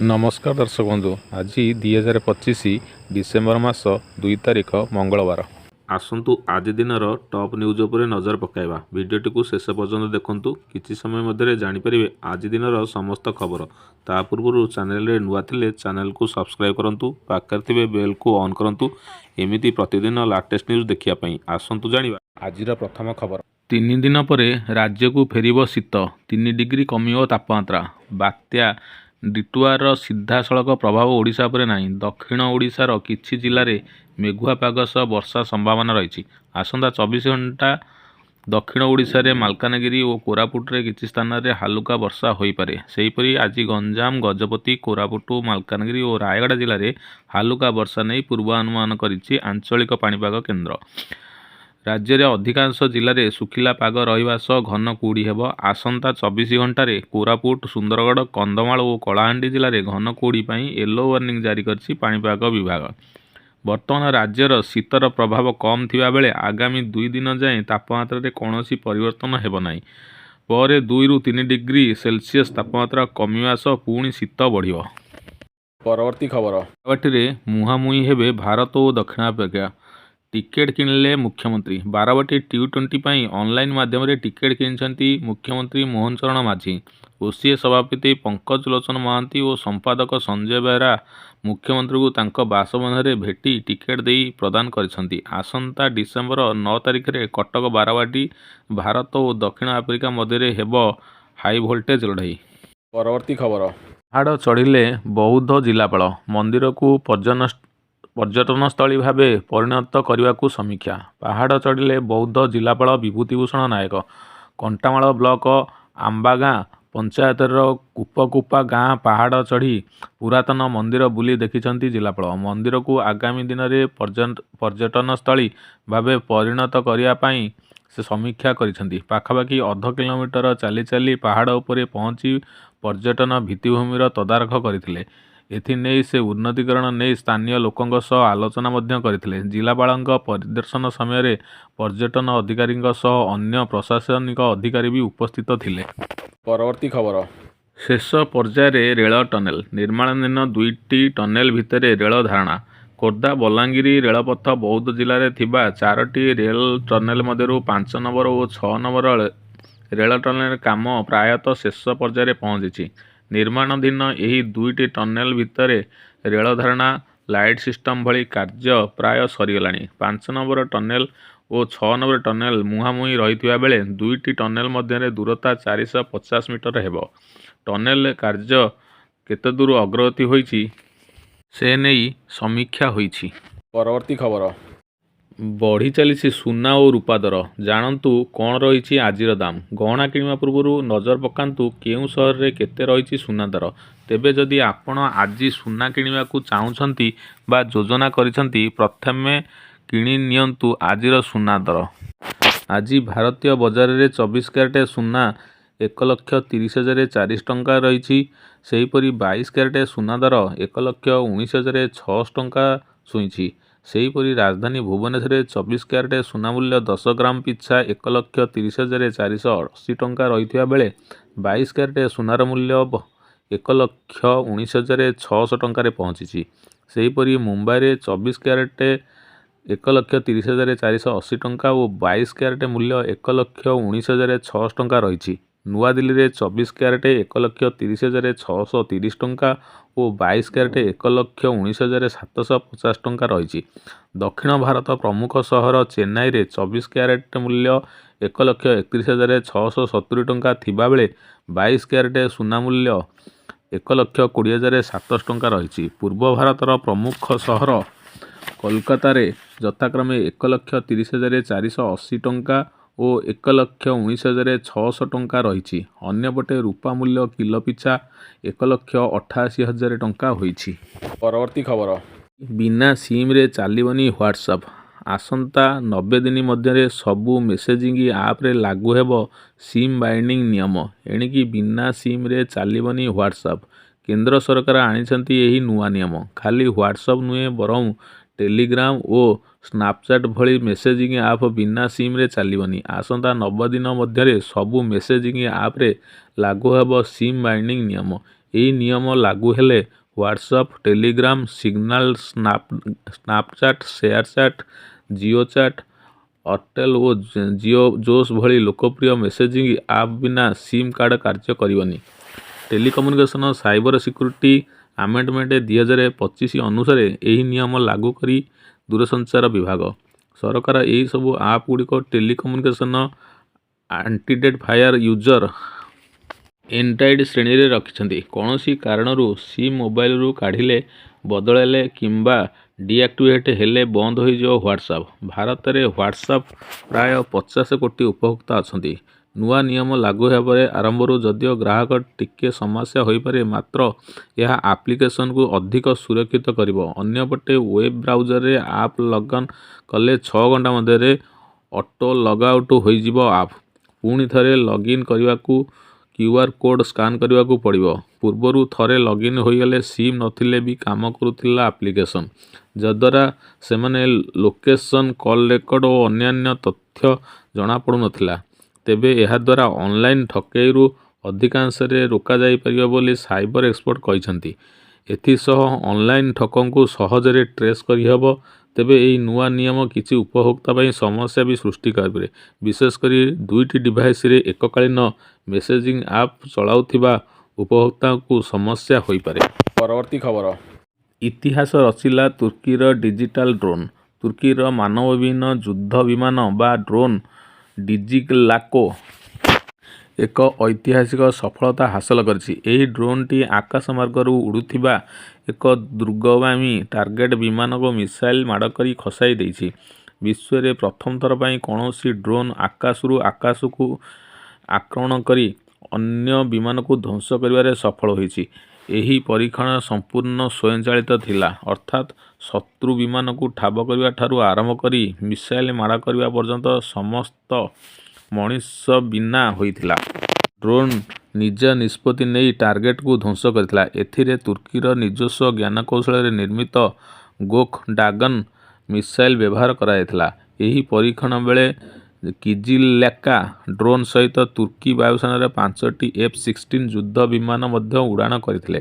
ନମସ୍କାର ଦର୍ଶକ ବନ୍ଧୁ, ଆଜି 2025 ଡିସେମ୍ବର ମାସ 2 ତାରିଖ, ମଙ୍ଗଳବାର। ଆସନ୍ତୁ ଆଜି ଦିନର ଟପ୍ ନ୍ୟୁଜ୍ ଉପରେ ନଜର ପକାଇବା। ଭିଡ଼ିଓଟିକୁ ଶେଷ ପର୍ଯ୍ୟନ୍ତ ଦେଖନ୍ତୁ, କିଛି ସମୟ ମଧ୍ୟରେ ଜାଣିପାରିବେ ଆଜି ଦିନର ସମସ୍ତ ଖବର। ତା ପୂର୍ବରୁ ଚ୍ୟାନେଲରେ ନୂଆ ଥିଲେ ଚ୍ୟାନେଲକୁ ସବସ୍କ୍ରାଇବ୍ କରନ୍ତୁ, ପାଖରେ ଥିବା ବେଲ୍କୁ ଅନ୍ କରନ୍ତୁ ଏମିତି ପ୍ରତିଦିନ ଲାଟେଷ୍ଟ ନ୍ୟୁଜ୍ ଦେଖିବା ପାଇଁ। ଆସନ୍ତୁ ଜାଣିବା ଆଜିର ପ୍ରଥମ ଖବର। 3 ଦିନ ପରେ ରାଜ୍ୟକୁ ଫେରିବ ଶୀତ, 3 ଡିଗ୍ରୀ କମିବ ତାପମାତ୍ରା। ବାତ୍ୟା ଡିଟୱାର ସିଧାସଳଖ ପ୍ରଭାବ ଓଡ଼ିଶା ଉପରେ ନାହିଁ। ଦକ୍ଷିଣ ଓଡ଼ିଶାର କିଛି ଜିଲ୍ଲାରେ ମେଘୁଆ ପାଗ ସହ ବର୍ଷା ସମ୍ଭାବନା ରହିଛି। ଆସନ୍ତା 24 ଘଣ୍ଟା ଦକ୍ଷିଣ ଓଡ଼ିଶାରେ ମାଲକାନଗିରି ଓ କୋରାପୁଟରେ କିଛି ସ୍ଥାନରେ ହାଲୁକା ବର୍ଷା ହୋଇପାରେ। ସେହିପରି ଆଜି ଗଞ୍ଜାମ, ଗଜପତି, କୋରାପୁଟ, ମାଲକାନଗିରି ଓ ରାୟଗଡ଼ା ଜିଲ୍ଲାରେ ହାଲୁକା ବର୍ଷା ନେଇ ପୂର୍ବାନୁମାନ କରିଛି ଆଞ୍ଚଳିକ ପାଣିପାଗ କେନ୍ଦ୍ର। ରାଜ୍ୟରେ ଅଧିକାଂଶ ଜିଲ୍ଲାରେ ଶୁଖିଲା ପାଗ ରହିବା ସହ ଘନ କୁହୁଡ଼ି ହେବ। ଆସନ୍ତା 24 ଘଣ୍ଟାରେ କୋରାପୁଟ, ସୁନ୍ଦରଗଡ଼, କନ୍ଧମାଳ ଓ କଳାହାଣ୍ଡି ଜିଲ୍ଲାରେ ଘନ କୁହୁଡ଼ି ପାଇଁ ୟେଲୋ ୱାର୍ଣ୍ଣିଂ ଜାରି କରିଛି ପାଣିପାଗ ବିଭାଗ। ବର୍ତ୍ତମାନ ରାଜ୍ୟର ଶୀତର ପ୍ରଭାବ କମ୍ ଥିବା ବେଳେ ଆଗାମୀ 2 ଦିନ ଯାଏଁ ତାପମାତ୍ରାରେ କୌଣସି ପରିବର୍ତ୍ତନ ହେବ ନାହିଁ। ପରେ 2ରୁ 3 ଡିଗ୍ରୀ ସେଲସିୟସ ତାପମାତ୍ରା କମିବା ସହ ପୁଣି ଶୀତ ବଢ଼ିବ। ପରବର୍ତ୍ତୀ ଖବର। ବାରବାଟୀରେ ମୁହାଁମୁହିଁ ହେବେ ଭାରତ ଓ ଦକ୍ଷିଣ ଆଫ୍ରିକା, ଟିକେଟ୍ କିଣିଲେ ମୁଖ୍ୟମନ୍ତ୍ରୀ। ବାରବାଟୀ ଟି-20 ପାଇଁ ଅନଲାଇନ୍ ମାଧ୍ୟମରେ ଟିକେଟ୍ କିଣିଛନ୍ତି ମୁଖ୍ୟମନ୍ତ୍ରୀ ମୋହନ ଚରଣ ମାଝୀ। ଓସିଏ ସଭାପତି ପଙ୍କଜ ଲୋଚନ ମହାନ୍ତି ଓ ସମ୍ପାଦକ ସଞ୍ଜୟ ବେହେରା ମୁଖ୍ୟମନ୍ତ୍ରୀଙ୍କୁ ତାଙ୍କ ବାସଭବନରେ ଭେଟି ଟିକେଟ୍ ଦେଇ ପ୍ରଦାନ କରିଛନ୍ତି। ଆସନ୍ତା ଡିସେମ୍ବର 9 ତାରିଖରେ କଟକ ବାରବାଟୀ ଭାରତ ଓ ଦକ୍ଷିଣ ଆଫ୍ରିକା ମଧ୍ୟରେ ହେବ ହାଇଭୋଲ୍ଟେଜ୍ ଲଢ଼େଇ। ପରବର୍ତ୍ତୀ ଖବର। ପାହାଡ଼ ଚଢ଼ିଲେ ବୌଦ୍ଧ ଜିଲ୍ଲାପାଳ, ମନ୍ଦିରକୁ ପର୍ଯ୍ୟଟନସ୍ଥଳୀ ଭାବେ ପରିଣତ କରିବାକୁ ସମୀକ୍ଷା। ପାହାଡ଼ ଚଢ଼ିଲେ ବୌଦ୍ଧ ଜିଲ୍ଲାପାଳ ବିଭୂତି ଭୂଷଣ ନାୟକ। କଣ୍ଟାମାଳ ବ୍ଲକ ଆମ୍ବାଗାଁ ପଞ୍ଚାୟତର କୁପକୁପା ଗାଁ ପାହାଡ଼ ଚଢ଼ି ପୁରାତନ ମନ୍ଦିର ବୁଲି ଦେଖିଛନ୍ତି ଜିଲ୍ଲାପାଳ। ମନ୍ଦିରକୁ ଆଗାମୀ ଦିନରେ ପର୍ଯ୍ୟଟନସ୍ଥଳୀ ଭାବେ ପରିଣତ କରିବା ପାଇଁ ସେ ସମୀକ୍ଷା କରିଛନ୍ତି। ପାଖାପାଖି ଅଧ କିଲୋମିଟର ଚାଲି ଚାଲି ପାହାଡ଼ ଉପରେ ପହଞ୍ଚି ପର୍ଯ୍ୟଟନ ଭିତ୍ତିଭୂମିର ତଦାରଖ କରିଥିଲେ। ଏଥିନେଇ ସେ ଉନ୍ନତିକରଣ ନେଇ ସ୍ଥାନୀୟ ଲୋକଙ୍କ ସହ ଆଲୋଚନା ମଧ୍ୟ କରିଥିଲେ। ଜିଲ୍ଲାପାଳଙ୍କ ପରିଦର୍ଶନ ସମୟରେ ପର୍ଯ୍ୟଟନ ଅଧିକାରୀଙ୍କ ସହ ଅନ୍ୟ ପ୍ରଶାସନିକ ଅଧିକାରୀ ବି ଉପସ୍ଥିତ ଥିଲେ। ପରବର୍ତ୍ତୀ ଖବର। ଶେଷ ପର୍ଯ୍ୟାୟରେ ରେଳ ଟନେଲ। ନିର୍ମାଣାଧୀନ ଦୁଇଟି ଟନେଲ ଭିତରେ ରେଳ ଧାରଣା। ଖୋର୍ଦ୍ଧା ବଲାଙ୍ଗୀର ରେଳପଥ ବୌଦ୍ଧ ଜିଲ୍ଲାରେ ଥିବା ଚାରୋଟି ରେଳ ଟନେଲ ମଧ୍ୟରୁ 5 ନମ୍ବର ଓ 6 ନମ୍ବର ରେଳ ଟନେଲ କାମ ପ୍ରାୟତଃ ଶେଷ ପର୍ଯ୍ୟାୟରେ ପହଞ୍ଚିଛି। ନିର୍ମାଣାଧୀନ ଏହି ଦୁଇଟି ଟନେଲ ଭିତରେ ରେଳ ଧାରଣା, ଲାଇଟ୍ ସିଷ୍ଟମ ଭଳି କାର୍ଯ୍ୟ ପ୍ରାୟ ସରିଗଲାଣି। 5 ନମ୍ବର ଟନେଲ ଓ 6 ନମ୍ବର ଟନେଲ ମୁହାଁମୁହିଁ ରହିଥିବା ବେଳେ ଦୁଇଟି ଟନେଲ ମଧ୍ୟରେ ଦୂରତା 450 ମିଟର ହେବ। ଟନେଲ କାର୍ଯ୍ୟ କେତେଦୂର ଅଗ୍ରଗତି ହୋଇଛି, ସେ ନେଇ ସମୀକ୍ଷା ହୋଇଛି। ପରବର୍ତ୍ତୀ ଖବର। ବଢ଼ି ଚାଲିଛି ସୁନା ଓ ରୂପା ଦର, ଜାଣନ୍ତୁ କଣ ରହିଛି ଆଜିର ଦାମ। ଗହଣା କିଣିବା ପୂର୍ବରୁ ନଜର ପକାନ୍ତୁ କେଉଁ ସହରରେ କେତେ ରହିଛି ସୁନା ଦର। ତେବେ ଯଦି ଆପଣ ଆଜି ସୁନା କିଣିବାକୁ ଚାହୁଁଛନ୍ତି ବା ଯୋଜନା କରିଛନ୍ତି, ପ୍ରଥମେ ଜାଣି ନିଅନ୍ତୁ ଆଜିର ସୁନା ଦର। ଆଜି ଭାରତୀୟ ବଜାରରେ 24 କ୍ୟାରେଟ ସୁନା 1,30,400 ଟଙ୍କା ରହିଛି। ସେହିପରି 22 କ୍ୟାରେଟ ସୁନା ଦର 1,19,600 ଟଙ୍କା ଛୁଇଁଛି। ସେହିପରି ରାଜଧାନୀ ଭୁବନେଶ୍ୱରରେ 24 କ୍ୟାରେଟ ସୁନା ମୂଲ୍ୟ 10 ଗ୍ରାମ ପିଛା 1,30,480 ଟଙ୍କା ରହିଥିବା ବେଳେ 22 କ୍ୟାରେଟ ସୁନାର ମୂଲ୍ୟ 1,19,600 ଟଙ୍କାରେ ପହଞ୍ଚିଛି। ସେହିପରି ମୁମ୍ବାଇରେ 24 କ୍ୟାରେଟ 1,30,480 ଟଙ୍କା ଓ 22 କ୍ୟାରେଟ ମୂଲ୍ୟ 1,19,600 ଟଙ୍କା ରହିଛି। ନୂଆଦିଲ୍ଲୀରେ 24 କ୍ୟାରେଟ 1,30,630 ଟଙ୍କା ଓ 22 କ୍ୟାରେଟ 1,19,750 ଟଙ୍କା ରହିଛି। ଦକ୍ଷିଣ ଭାରତ ପ୍ରମୁଖ ସହର ଚେନ୍ନାଇରେ 24 କ୍ୟାରେଟ ମୂଲ୍ୟ 1,31,670 ଟଙ୍କା ଥିବାବେଳେ 22 କ୍ୟାରେଟ ସୁନା ମୂଲ୍ୟ 1,20,700 ଟଙ୍କା ରହିଛି। ପୂର୍ବ ଭାରତର ପ୍ରମୁଖ ସହର କୋଲକାତାରେ ଯଥାକ୍ରମେ 1,30,480 ଟଙ୍କା ଓ 1,19,600 ଟଙ୍କା ରହିଛି। ଅନ୍ୟପଟେ ରୂପା ମୂଲ୍ୟ କିଲୋ ପିଛା 1,88,000 ଟଙ୍କା ହୋଇଛି। ପରବର୍ତ୍ତୀ ଖବର। ବିନା ସିମରେ ଚାଲିବନି ହ୍ୱାଟ୍ସଆପ୍। ଆସନ୍ତା 90 ଦିନ ମଧ୍ୟରେ ସବୁ ମେସେଜିଂ ଆପରେ ଲାଗୁ ହେବ ସିମ୍ ବାଇଣ୍ଡିଂ ନିୟମ। ଏଣିକି ବିନା ସିମରେ ଚାଲିବନି ହ୍ୱାଟ୍ସଆପ୍। କେନ୍ଦ୍ର ସରକାର ଆଣିଛନ୍ତି ଏହି ନୂଆ ନିୟମ। ଖାଲି ହ୍ୱାଟ୍ସଆପ୍ ନୁହେଁ ବରଂ ଟେଲିଗ୍ରାମ ଓ ସ୍ନାପଚାଟ୍ ଭଳି ମେସେଜିଂ ଆପ୍ ବିନା ସିମରେ ଚାଲିବନି। ଆସନ୍ତା 90 ଦିନ ମଧ୍ୟରେ ସବୁ ମେସେଜିଂ ଆପରେ ଲାଗୁ ହେବ ସିମ୍ ବାଇଣ୍ଡିଂ ନିୟମ। ଏହି ନିୟମ ଲାଗୁ ହେଲେ WhatsApp, Telegram, Signal, Snapchat, ShareChat, Jio chat, Airtel ଓ ଜୋସ୍ ଭଳି ଲୋକପ୍ରିୟ ମେସେଜିଂ ଆପ୍ ବିନା ସିମ୍ କାର୍ଡ କାର୍ଯ୍ୟ କରିବନି। ଟେଲିକମ୍ୟୁନିକେସନ ସାଇବର ସିକ୍ୟୁରିଟି ଆମେଣ୍ଡମେଣ୍ଟ 2025 ଅନୁସାରେ ଏହି ନିୟମ ଲାଗୁ କରି ଦୂରସଂଚାର ବିଭାଗ। ସରକାର ଏହି ସବୁ ଆପ୍ ଗୁଡ଼ିକ ଟେଲିକମ୍ୟୁନିକେସନ ଆଇଡେଣ୍ଟିଫାୟର ୟୁଜର ଏନ୍‌ଟିଆଇଡି ଶ୍ରେଣୀରେ ରଖିଛନ୍ତି। କୌଣସି କାରଣରୁ ସିମ୍ ମୋବାଇଲରୁ କାଢିଲେ, ବଦଳାଇଲେ କିମ୍ବା ଡିଆକ୍ଟିଭେଟ୍ ହେଲେ ବନ୍ଦ ହୋଇଯିବ ହ୍ୱାଟ୍ସଆପ୍। ଭାରତରେ ହ୍ୱାଟ୍ସଆପ୍ର ପ୍ରାୟ 50 କୋଟି ଉପଭୋକ୍ତା ଅଛନ୍ତି। ନୂଆ ନିୟମ ଲାଗୁ ହେବା ପରେ ଆରମ୍ଭରୁ ଯଦିଓ ଗ୍ରାହକ ଟିକେ ସମସ୍ୟା ହୋଇପାରେ, ମାତ୍ର ଏହା ଆପ୍ଲିକେସନକୁ ଅଧିକ ସୁରକ୍ଷିତ କରିବ। ଅନ୍ୟପଟେ ୱେବ୍ ବ୍ରାଉଜରରେ ଆପ୍ ଲଗ୍ଇନ୍ କଲେ 6 ଘଣ୍ଟା ମଧ୍ୟରେ ଅଟୋ ଲଗଆଉଟ୍ ହୋଇଯିବ ଆପ୍। ପୁଣି ଥରେ ଲଗ୍ଇନ୍ କରିବାକୁ କ୍ୟୁଆର୍ କୋଡ୍ ସ୍କାନ୍ କରିବାକୁ ପଡ଼ିବ। ପୂର୍ବରୁ ଥରେ ଲଗ୍ଇନ୍ ହୋଇଗଲେ ସିମ୍ ନଥିଲେ ବି କାମ କରୁଥିଲା ଆପ୍ଲିକେସନ। ଯଦ୍ୱାରା ସେମାନେ ଲୋକେସନ, କଲ୍ ରେକର୍ଡ ଓ ଅନ୍ୟାନ୍ୟ ତଥ୍ୟ ଜଣାପଡ଼ୁନଥିଲା। ତେବେ ଏହାଦ୍ୱାରା ଅନଲାଇନ ଠକେଇରୁ ଅଧିକାଂଶରେ ରୋକାଯାଇପାରିବ ବୋଲି ସାଇବର ଏକ୍ସପର୍ଟ କହିଛନ୍ତି। ଏଥିସହ ଅନଲାଇନ ଠକଙ୍କୁ ସହଜରେ ଟ୍ରେସ୍ କରିହେବ। ତେବେ ଏହି ନୂଆ ନିୟମ କିଛି ଉପଭୋକ୍ତାଙ୍କ ପାଇଁ ସମସ୍ୟା ବି ସୃଷ୍ଟି କରିପାରେ। ବିଶେଷକରି ଦୁଇଟି ଡିଭାଇସରେ ଏକକାଳୀନ ମେସେଜିଂ ଆପ୍ ଚଳାଉଥିବା ଉପଭୋକ୍ତାଙ୍କୁ ସମସ୍ୟା ହୋଇପାରେ। ପରବର୍ତ୍ତୀ ଖବର। ଇତିହାସ ରଚିଲା ତୁର୍କୀର ଡିଜିଟାଲ ଡ୍ରୋନ୍। ତୁର୍କୀର ମାନବବିହୀନ ଯୁଦ୍ଧ ବିମାନ ବା ଡ୍ରୋନ୍ କିଜିଲକ୍କା ଏକ ଐତିହାସିକ ସଫଳତା ହାସଲ କରିଛି। ଏହି ଡ୍ରୋନ୍‌ଟି ଆକାଶମାର୍ଗରୁ ଉଡ଼ୁଥିବା ଏକ ଦୂରଗାମୀ ଟାର୍ଗେଟ୍ ବିମାନକୁ ମିସାଇଲ୍ ମାଡ଼ କରି ଖସାଇ ଦେଇଛି। ବିଶ୍ୱରେ ପ୍ରଥମ ଥର ପାଇଁ କୌଣସି ଡ୍ରୋନ୍ ଆକାଶରୁ ଆକାଶକୁ ଆକ୍ରମଣ କରି ଅନ୍ୟ ବିମାନକୁ ଧ୍ୱଂସ କରିବାରେ ସଫଳ ହୋଇଛି। ଏହି ପରୀକ୍ଷଣ ସମ୍ପୂର୍ଣ୍ଣ ସ୍ୱୟଂଚାଳିତ ଥିଲା, ଅର୍ଥାତ୍ ଶତ୍ରୁ ବିମାନକୁ ଠାବ କରିବା ଠାରୁ ଆରମ୍ଭ କରି ମିସାଇଲ୍ ମାଡ଼ କରିବା ପର୍ଯ୍ୟନ୍ତ ସମସ୍ତ ମଣିଷ ବିନା ହୋଇଥିଲା। ଡ୍ରୋନ୍ ନିଜେ ନିଷ୍ପତ୍ତି ନେଇ ଟାର୍ଗେଟକୁ ଧ୍ୱଂସ କରିଥିଲା। ଏଥିରେ ତୁର୍କୀର ନିଜସ୍ୱ ଜ୍ଞାନକୌଶଳରେ ନିର୍ମିତ ଗୋକ୍ ଡାଗନ୍ ମିସାଇଲ୍ ବ୍ୟବହାର କରାଯାଇଥିଲା। ଏହି ପରୀକ୍ଷଣ ବେଳେ କିଜିଲକ୍କା ଡ୍ରୋନ୍ ସହିତ ତୁର୍କୀ ବାୟୁସେନାର ପାଞ୍ଚଟି ଏଫ୍-ସିକ୍ସଟିନ୍ ଯୁଦ୍ଧ ବିମାନ ମଧ୍ୟ ଉଡ଼ାଣ କରିଥିଲେ।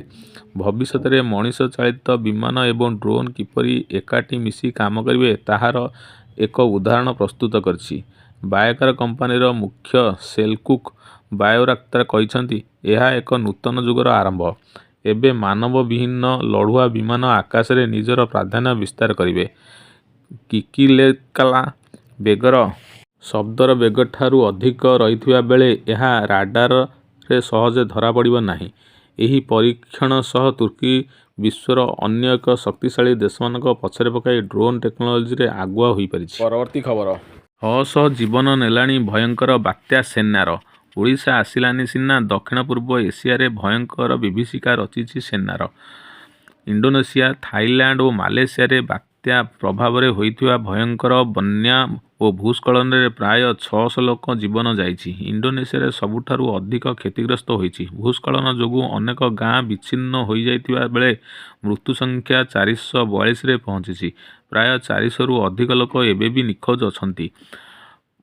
ଭବିଷ୍ୟତରେ ମଣିଷ ଚାଳିତ ବିମାନ ଏବଂ ଡ୍ରୋନ୍ କିପରି ଏକାଠି ମିଶି କାମ କରିବେ, ତାହାର ଏକ ଉଦାହରଣ ପ୍ରସ୍ତୁତ କରିଛି। ବାୟକାର କମ୍ପାନୀର ମୁଖ୍ୟ ସେଲକୁକ୍ ବାୟରାକ୍ତାର କହିଛନ୍ତି, ଏହା ଏକ ନୂତନ ଯୁଗର ଆରମ୍ଭ। ଏବେ ମାନବବିହୀନ ଲଢୁଆ ବିମାନ ଆକାଶରେ ନିଜର ପ୍ରାଧାନ୍ୟ ବିସ୍ତାର କରିବେ। କିକିଲକ୍କା ବେଗର ଶବ୍ଦର ବେଗଠାରୁ ଅଧିକ ରହିଥିବା ବେଳେ ଏହା ରାଡାରରେ ସହଜରେ ଧରାପଡ଼ିବ ନାହିଁ। ଏହି ପରୀକ୍ଷଣ ସହ ତୁର୍କୀ ବିଶ୍ୱର ଅନ୍ୟ ଏକ ଶକ୍ତିଶାଳୀ ଦେଶମାନଙ୍କ ପଛରେ ପକାଇ ଡ୍ରୋନ୍ ଟେକ୍ନୋଲୋଜିରେ ଆଗୁଆ ହୋଇପାରିଛି। ପରବର୍ତ୍ତୀ ଖବର। 600 ଜୀବନ ନେଲାଣି ଭୟଙ୍କର ବାତ୍ୟା ସେନାର। ଓଡ଼ିଶା ଆସିଲାନି ସିନା, ଦକ୍ଷିଣ-ପୂର୍ବ ଏସିଆରେ ଭୟଙ୍କର ବିଭୀଷିକା ରଚିଛି ସେନାର। ଇଣ୍ଡୋନେସିଆ, ଥାଇଲାଣ୍ଡ ଓ ମାଲେସିଆରେ ବାତ୍ୟା ପ୍ରଭାବରେ ହୋଇଥିବା ଭୟଙ୍କର ବନ୍ୟା ଓ ଭୂସ୍ଖଳନରେ ପ୍ରାୟ 600 ଲୋକଙ୍କ ଜୀବନ ଯାଇଛି। ଇଣ୍ଡୋନେସିଆରେ ସବୁଠାରୁ ଅଧିକ କ୍ଷତିଗ୍ରସ୍ତ ହୋଇଛି। ଭୂସ୍ଖଳନ ଯୋଗୁଁ ଅନେକ ଗାଁ ବିଚ୍ଛିନ୍ନ ହୋଇଯାଇଥିବା ବେଳେ ମୃତ୍ୟୁସଂଖ୍ୟା 442ରେ ପହଞ୍ଚିଛି। ପ୍ରାୟ 400ରୁ ଅଧିକ ଲୋକ ଏବେ ବି ନିଖୋଜ ଅଛନ୍ତି।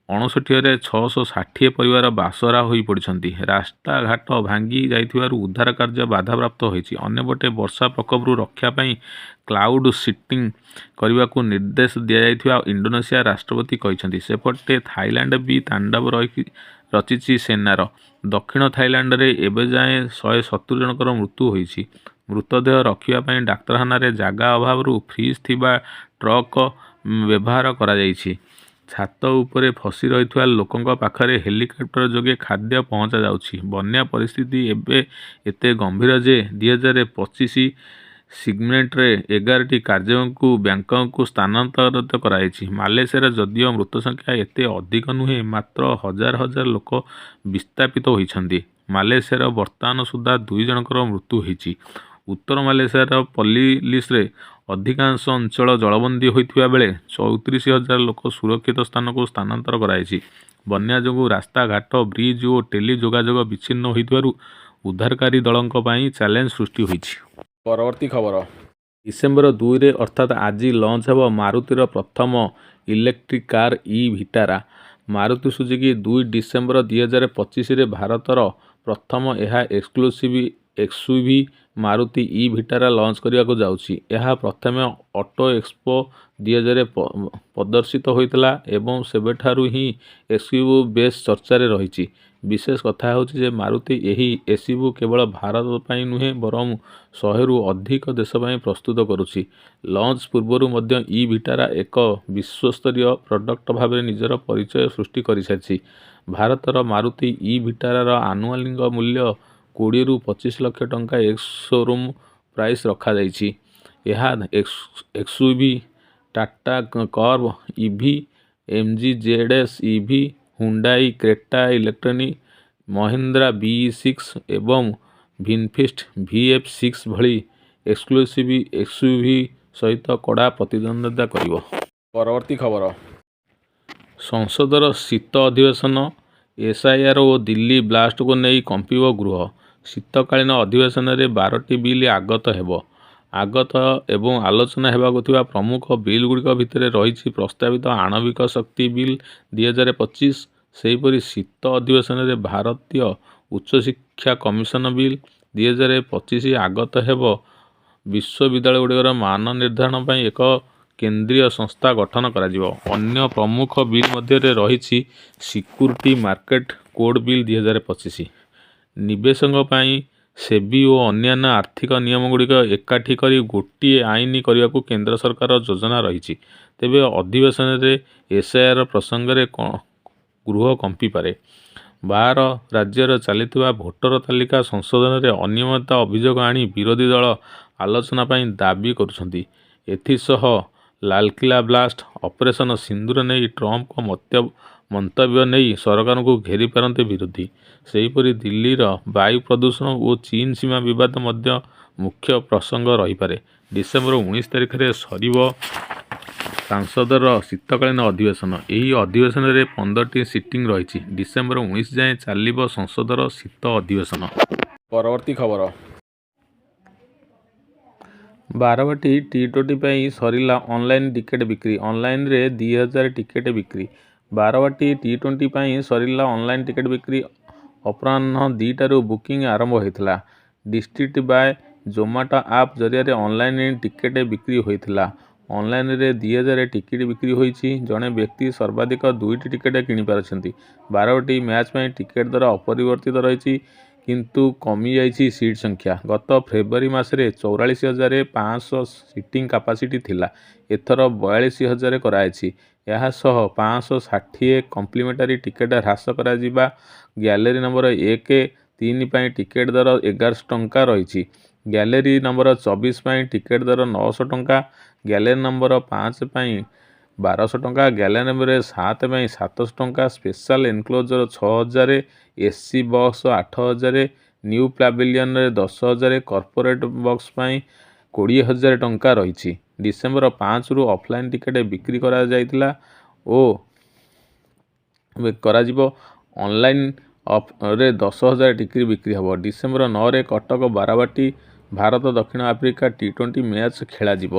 59,660 ପରିବାର ବାସହରା ହୋଇପଡ଼ିଛନ୍ତି। ରାସ୍ତାଘାଟ ଭାଙ୍ଗି ଯାଇଥିବାରୁ ଉଦ୍ଧାର କାର୍ଯ୍ୟ ବାଧାପ୍ରାପ୍ତ ହୋଇଛି। ଅନ୍ୟପଟେ ବର୍ଷା ପ୍ରକୋପରୁ ରକ୍ଷା ପାଇଁ କ୍ଲାଉଡ୍ ସିଡିଂ କରିବାକୁ ନିର୍ଦ୍ଦେଶ ଦିଆଯାଇଥିବା ଇଣ୍ଡୋନେସିଆ ରାଷ୍ଟ୍ରପତି କହିଛନ୍ତି। ସେପଟେ ଥାଇଲାଣ୍ଡରେ ବି ତାଣ୍ଡବ ରଚିଛି ସେନାର। ଦକ୍ଷିଣ ଥାଇଲାଣ୍ଡରେ ଏବେ ଯାଏ 170 ଜଣଙ୍କର ମୃତ୍ୟୁ ହୋଇଛି। ମୃତଦେହ ରଖିବା ପାଇଁ ଡାକ୍ତରଖାନାରେ ଜାଗା ଅଭାବରୁ ଫ୍ରିଜ୍ ଥିବା ଟ୍ରକ୍ ବ୍ୟବହାର କରାଯାଇଛି। ଛାତ ଉପରେ ଫସି ରହିଥିବା ଲୋକଙ୍କ ପାଖରେ ହେଲିକପ୍ଟର ଯୋଗେ ଖାଦ୍ୟ ପହଞ୍ଚାଯାଉଛି। ବନ୍ୟା ପରିସ୍ଥିତି ଏବେ ଏତେ ଗମ୍ଭୀର ଯେ, 2025 ସିଗେମ୍ସରେ 11ଟି କାର୍ଯ୍ୟକ୍ରମକୁ ବ୍ୟାଙ୍କକରୁ ସ୍ଥାନାନ୍ତରିତ କରାଯାଇଛି। ମାଲେସିଆରେ ଯଦିଓ ମୃତ୍ୟୁସଂଖ୍ୟା ଏତେ ଅଧିକ ନୁହେଁ, ମାତ୍ର ହଜାର ହଜାର ଲୋକ ବିସ୍ଥାପିତ ହୋଇଛନ୍ତି। ମାଲେସିଆରେ ବର୍ତ୍ତମାନ ସୁଦ୍ଧା ଦୁଇ ଜଣଙ୍କର ମୃତ୍ୟୁ ହୋଇଛି। ଉତ୍ତର ମାଲେସିଆର ପର୍ଲିସରେ ଅଧିକାଂଶ ଅଞ୍ଚଳ ଜଳବନ୍ଦୀ ହୋଇଥିବା ବେଳେ 34,000 ଲୋକ ସୁରକ୍ଷିତ ସ୍ଥାନକୁ ସ୍ଥାନାନ୍ତର କରାଯାଇଛି। ବନ୍ୟା ଯୋଗୁଁ ରାସ୍ତାଘାଟ, ବ୍ରିଜ୍ ଓ ଟେଲି ଯୋଗାଯୋଗ ବିଚ୍ଛିନ୍ନ ହୋଇଥିବାରୁ ଉଦ୍ଧାରକାରୀ ଦଳଙ୍କ ପାଇଁ ଚ୍ୟାଲେଞ୍ଜ ସୃଷ୍ଟି ହୋଇଛି। ପରବର୍ତ୍ତୀ ଖବର। ଡିସେମ୍ବର 2ରେ ଅର୍ଥାତ୍ ଆଜି ଲଞ୍ଚ ହେବ ମାରୁତିର ପ୍ରଥମ electric car e Vitara. Maruti Suzuki 2 December 2025ରେ ଭାରତର ପ୍ରଥମ ଏହା exclusive SUV Maruti E Vitara launch କରିବାକୁ ଯାଉଛି। ଏହା ପ୍ରଥମେ ଅଟୋ ଏକ୍ସପୋ 2000 ପ୍ରଦର୍ଶିତ ହୋଇଥିଲା ଏବଂ ସେବେଠାରୁ ହିଁ ଏସ୍ୟୁଭି ବେଶ୍ ଚର୍ଚ୍ଚାରେ ରହିଛି। ବିଶେଷ କଥା ହେଉଛି ଯେ ମାରୁତି ଏହି ଏସ୍ୟୁଭି କେବଳ ଭାରତ ପାଇଁ ନୁହେଁ ବରଂ 100ରୁ ଅଧିକ ଦେଶ ପାଇଁ ପ୍ରସ୍ତୁତ କରୁଛି। ଲଞ୍ଚ ପୂର୍ବରୁ ମଧ୍ୟ ଇ ଭିଟାରା ଏକ ବିଶ୍ୱସ୍ତରୀୟ ପ୍ରଡକ୍ଟ ଭାବରେ ନିଜର ପରିଚୟ ସୃଷ୍ଟି କରିସାରିଛି। ଭାରତରେ ମାରୁତି ଇ ଭିଟାରାର ଅନୁମାନିକ ମୂଲ୍ୟ 20ରୁ 25 ଲକ୍ଷ ଟଙ୍କା ଏକ୍ସ ଶୋରୁମ ପ୍ରାଇସ ରଖାଯାଇଛି। ଏହା SUV Tata Curvv EV, MG ZS EV, Hyundai Creta electric, Mahindra BE 6 ଏବଂ ଭିନଫାଷ୍ଟ ଭିଏଫ 6 ଭଳି ଏକ୍ସକ୍ଲୁସିଭ ଏସ୍ୟୁଭି ସହିତ କଡ଼ା ପ୍ରତିଦ୍ୱନ୍ଦ୍ୱିତା କରିବ। ପରବର୍ତ୍ତୀ ଖବର। ସଂସଦର ଶୀତ ଅଧିବେଶନ, ଏସଆଇଆର ଓ ଦିଲ୍ଲୀ ବ୍ଲାଷ୍ଟକୁ ନେଇ କମ୍ପିବ ଗୃହ। ଶୀତକାଳୀନ ଅଧିବେଶନରେ 12ଟି ବିଲ୍ ଆଗତ ହେବ। ଆଗତ ଏବଂ ଆଲୋଚନା ହେବାକୁ ଥିବା ପ୍ରମୁଖ ବିଲ୍‌ଗୁଡ଼ିକ ଭିତରେ ରହିଛି ପ୍ରସ୍ତାବିତ ଆଣବିକ ଶକ୍ତି ବିଲ୍ 2025। ସେହିପରି ଶୀତ ଅଧିବେଶନରେ ଭାରତୀୟ ଉଚ୍ଚଶିକ୍ଷା କମିଶନ ବିଲ୍, 2025 ଆଗତ ହେବ। ବିଶ୍ୱବିଦ୍ୟାଳୟଗୁଡ଼ିକର ମାନ ନିର୍ଦ୍ଧାରଣ ପାଇଁ ଏକ କେନ୍ଦ୍ରୀୟ ସଂସ୍ଥା ଗଠନ କରାଯିବ। ଅନ୍ୟ ପ୍ରମୁଖ ବିଲ୍ ମଧ୍ୟରେ ରହିଛି ସିକ୍ୟୁରିଟି ମାର୍କେଟ କୋଡ୍ ବିଲ୍ 2025। ନିବେଶକଙ୍କ ପାଇଁ ସେବି ଓ ଅନ୍ୟାନ୍ୟ ଆର୍ଥିକ ନିୟମଗୁଡ଼ିକୁ ଏକାଠି କରି ଗୋଟିଏ ଆଇନ କରିବାକୁ କେନ୍ଦ୍ର ସରକାରଙ୍କ ଯୋଜନା ରହିଛି। ତେବେ ଅଧିବେଶନରେ ଏସଆଇଆର ପ୍ରସଙ୍ଗରେ ଗୃହ କମ୍ପିପାରେ। 12 ରାଜ୍ୟରେ ଚାଲିଥିବା ଭୋଟର ତାଲିକା ସଂଶୋଧନରେ ଅନିୟମିତତା ଅଭିଯୋଗ ଆଣି ବିରୋଧୀ ଦଳ ଆଲୋଚନା ପାଇଁ ଦାବି କରୁଛନ୍ତି। ଏଥିସହ ଲାଲକିଲ୍ଲା ବ୍ଲାଷ୍ଟ, ଅପରେସନ ସିନ୍ଦୂର ନେଇ ଟ୍ରମ୍ପଙ୍କ ମନ୍ତବ୍ୟ ନେଇ ସରକାରଙ୍କୁ ଘେରିପାରନ୍ତି ବିରୋଧୀ। ସେହିପରି ଦିଲ୍ଲୀର ବାୟୁ ପ୍ରଦୂଷଣ ଓ ଚୀନ ସୀମା ବିବାଦ ମଧ୍ୟ ମୁଖ୍ୟ ପ୍ରସଙ୍ଗ ରହିପାରେ। ଡିସେମ୍ବର 19 ତାରିଖରେ ସରିବ ସଂସଦର ଶୀତକାଳୀନ ଅଧିବେଶନ। ଏହି ଅଧିବେଶନରେ 15ଟି ସିଟିଂ ରହିଛି। ଡିସେମ୍ବର 19 ଯାଏଁ ଚାଲିବ ସଂସଦର ଶୀତ ଅଧିବେଶନ। ପରବର୍ତ୍ତୀ ଖବର। ବାରବାଟୀ ଟି-ଟ୍ୱେଣ୍ଟି ପାଇଁ ସରିଲା ଅନଲାଇନ ଟିକେଟ ବିକ୍ରି, ଅନଲାଇନରେ 2000 ଟିକେଟ ବିକ୍ରି। ବାରବାଟୀ ଟି-ଟ୍ୱେଣ୍ଟି ପାଇଁ ସରିଲା ଅନଲାଇନ ଟିକେଟ ବିକ୍ରି। ଅପରାହ୍ନ 2ଟାରୁ ବୁକିଂ ଆରମ୍ଭ ହୋଇଥିଲା। ଡିଷ୍ଟ୍ରିକ୍ଟ ବାୟ ଜୋମାଟୋ ଆପ୍ ଜରିଆରେ ଅନଲାଇନ ଟିକେଟ ବିକ୍ରି ହୋଇଥିଲା। ଅନଲାଇନରେ 2000 ଟିକେଟ ବିକ୍ରି ହୋଇଛି। ଜଣେ ବ୍ୟକ୍ତି ସର୍ବାଧିକ ଦୁଇଟି ଟିକେଟ କିଣିପାରୁଛନ୍ତି। ବାରବାଟୀ ମ୍ୟାଚ୍ ପାଇଁ ଟିକେଟ ଦର ଅପରିବର୍ତ୍ତିତ ରହିଛି, କିନ୍ତୁ କମିଯାଇଛି ସିଟ୍ ସଂଖ୍ୟା। ଗତ ଫେବୃଆରୀ ମାସରେ 44,500 ସିଟିଂ କାପାସିଟି ଥିଲା, ଏଥର 42,000 କରାଯାଇଛି। ଏହାସହ 560 କମ୍ପ୍ଲିମେଣ୍ଟାରୀ ଟିକେଟ ହ୍ରାସ କରାଯିବା। ଗ୍ୟାଲେରୀ ନମ୍ବର 1, 3 ପାଇଁ ଟିକେଟ ଦର 1100 ଟଙ୍କା ରହିଛି। ଗ୍ୟାଲେରୀ ନମ୍ବର 24 ପାଇଁ ଟିକେଟ ଦର 900 ଟଙ୍କା, ଗ୍ୟାଲେରୀ ନମ୍ବର 5 ପାଇଁ 1200 ଟଙ୍କା, ଗ୍ୟାଲେରୀ ନମ୍ବର 7 ପାଇଁ 700 ଟଙ୍କା, special enclosure 6000, AC box 8000, new ପ୍ୟାଭିଲିୟନରେ 10,000, କର୍ପୋରେଟ ବକ୍ସ ପାଇଁ 20,000 ଟଙ୍କା ରହିଛି। ଡିସେମ୍ବର 5ରୁ ଅଫଲାଇନ ଟିକେଟ ବିକ୍ରି କରାଯାଇଥିଲା ଓ କରାଯିବ। ଅନଲାଇନ ରେ 10,000 ଟିକେଟ ବିକ୍ରି ହେବ। ଡିସେମ୍ବର 9ରେ କଟକ ବାରବାଟୀ ଭାରତ ଦକ୍ଷିଣ ଆଫ୍ରିକା ଟି-ଟ୍ୱେଣ୍ଟି ମ୍ୟାଚ୍ ଖେଳାଯିବ।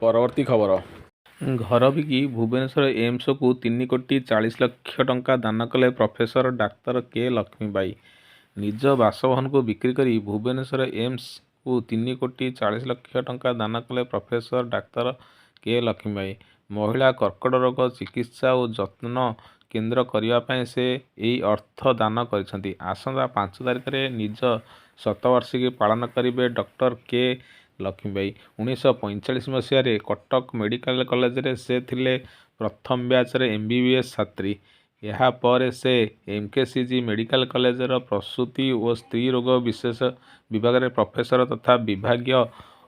ପରବର୍ତ୍ତୀ ଖବର। ଘର ବିକି ଭୁବନେଶ୍ୱର ଏମ୍ସକୁ 3 କୋଟି 40 ଲକ୍ଷ ଟଙ୍କା ଦାନ କଲେ ପ୍ରଫେସର ଡାକ୍ତର କେ ଲକ୍ଷ୍ମୀବାଇ। ନିଜ ବାସଭବନକୁ ବିକ୍ରି କରି ଭୁବନେଶ୍ୱର ଏମ୍ସକୁ 3 କୋଟି 40 ଲକ୍ଷ ଟଙ୍କା ଦାନ କଲେ ପ୍ରଫେସର ଡାକ୍ତର କେ ଲକ୍ଷ୍ମୀବାଇ। ମହିଳା କର୍କଟ ରୋଗ ଚିକିତ୍ସା ଓ ଯତ୍ନ କେନ୍ଦ୍ର କରିବା ପାଇଁ ସେ ଏହି ଅର୍ଥ ଦାନ କରିଛନ୍ତି। ଆସନ୍ତା 5 ତାରିଖରେ ନିଜ ଶତବାର୍ଷିକୀ ପାଳନ କରିବେ ଡକ୍ଟର କେ ଲକ୍ଷ୍ମୀବାଇ। 1945 ମସିହାରେ କଟକ ମେଡିକାଲ କଲେଜରେ ସେ ଥିଲେ ପ୍ରଥମ ବ୍ୟାଚର ଏମବିବିଏସ ଛାତ୍ରୀ। ଏହାପରେ ସେ ଏମକେସିଜି ମେଡିକାଲ କଲେଜର ପ୍ରସୂତି ଓ ସ୍ତ୍ରୀ ରୋଗ ବିଶେଷ ବିଭାଗରେ ପ୍ରଫେସର ତଥା ବିଭାଗୀୟ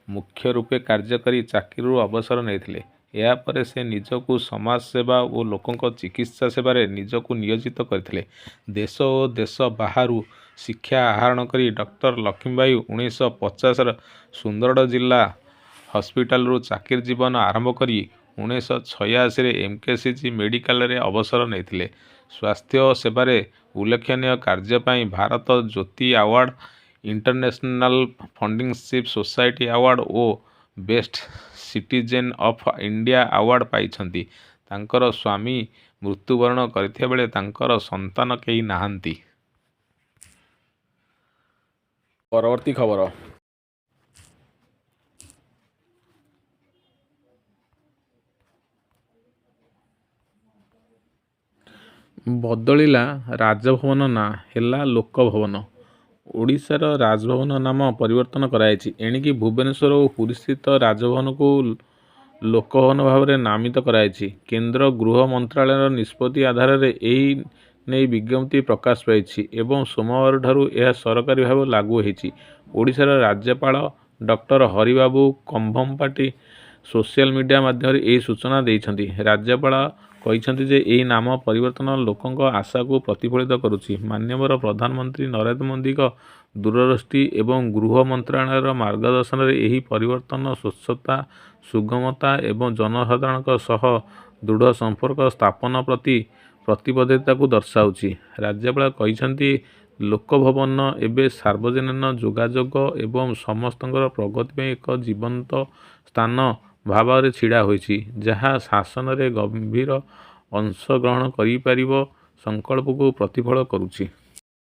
ମୁଖ୍ୟ ରୂପେ କାର୍ଯ୍ୟ କରି ଚାକିରିରୁ ଅବସର ନେଇଥିଲେ। ଏହାପରେ ସେ ନିଜକୁ ସମାଜସେବା ଓ ଲୋକଙ୍କ ଚିକିତ୍ସା ସେବାରେ ନିଜକୁ ନିୟୋଜିତ କରିଥିଲେ। ଦେଶ ଓ ଦେଶ ବାହାରୁ ଶିକ୍ଷା ଆହରଣ କରି ଡକ୍ଟର ଲକ୍ଷ୍ମୀବାଇ 1950ର ସୁନ୍ଦରଗଡ଼ ଜିଲ୍ଲା ହସ୍ପିଟାଲରୁ ଚାକିରି ଜୀବନ ଆରମ୍ଭ କରି 1986ରେ ଏମକେସିଜି ମେଡିକାଲରେ ଅବସର ନେଇଥିଲେ। ସ୍ୱାସ୍ଥ୍ୟ ସେବାରେ ଉଲ୍ଲେଖନୀୟ କାର୍ଯ୍ୟ ପାଇଁ Bharat Jyoti award, international friendship society award O best citizen of India award ପାଇଛନ୍ତି। ତାଙ୍କର ସ୍ୱାମୀ ମୃତ୍ୟୁବରଣ କରିଥିବା ବେଳେ ତାଙ୍କର ସନ୍ତାନ କେହି ନାହାନ୍ତି। ପରବର୍ତ୍ତୀ ଖବର। ବଦଳିଲା ରାଜଭବନ ନାଁ, ହେଲା ଲୋକଭବନ। ଓଡ଼ିଶାର ରାଜଭବନ ନାମ ପରିବର୍ତ୍ତନ କରାଯାଇଛି। ଏଣିକି ଭୁବନେଶ୍ୱର ଓ ପୁରୀସ୍ଥିତ ରାଜଭବନକୁ ଲୋକଭବନ ଭାବରେ ନାମିତ କରାଯାଇଛି। କେନ୍ଦ୍ର ଗୃହ ମନ୍ତ୍ରଣାଳୟର ନିଷ୍ପତ୍ତି ଆଧାରରେ ଏ ନେଇ ବିଜ୍ଞପ୍ତି ପ୍ରକାଶ ପାଇଛି ଏବଂ ସୋମବାରଠାରୁ ଏହା ସରକାରୀ ଭାବେ ଲାଗୁ ହୋଇଛି। ଓଡ଼ିଶାର ରାଜ୍ୟପାଳ doctor Haribabu Kambhampati social media ମାଧ୍ୟମରେ ଏହି ସୂଚନା ଦେଇଛନ୍ତି। ରାଜ୍ୟପାଳ କହିଛନ୍ତି ଯେ ଏହି ନାମ ପରିବର୍ତ୍ତନ ଲୋକଙ୍କ ଆଶାକୁ ପ୍ରତିଫଳିତ କରୁଛି। ମାନ୍ୟବର ପ୍ରଧାନମନ୍ତ୍ରୀ ନରେନ୍ଦ୍ର ମୋଦିଙ୍କ ଦୂରଦୃଷ୍ଟି ଏବଂ ଗୃହ ମନ୍ତ୍ରଣାଳୟର ମାର୍ଗଦର୍ଶନରେ ଏହି ପରିବର୍ତ୍ତନ ସ୍ୱଚ୍ଛତା, ସୁଗମତା ଏବଂ ଜନସାଧାରଣଙ୍କ ସହ ଦୃଢ଼ ସମ୍ପର୍କ ସ୍ଥାପନ ପ୍ରତି ପ୍ରତିବଦ୍ଧତାକୁ ଦର୍ଶାଉଛି। ରାଜ୍ୟପାଳ କହିଛନ୍ତି, ଲୋକଭବନ ଏବେ ସାର୍ବଜନୀନ ଯୋଗାଯୋଗ ଏବଂ ସମସ୍ତଙ୍କର ପ୍ରଗତି ପାଇଁ ଏକ ଜୀବନ୍ତ ସ୍ଥାନ ଭାବରେ ଛିଡ଼ା ହୋଇଛି, ଯାହା ଶାସନରେ ଗଭୀର ଅଂଶଗ୍ରହଣ କରିବାର ସଂକଳ୍ପକୁ ପ୍ରତିଫଳିତ କରୁଛି।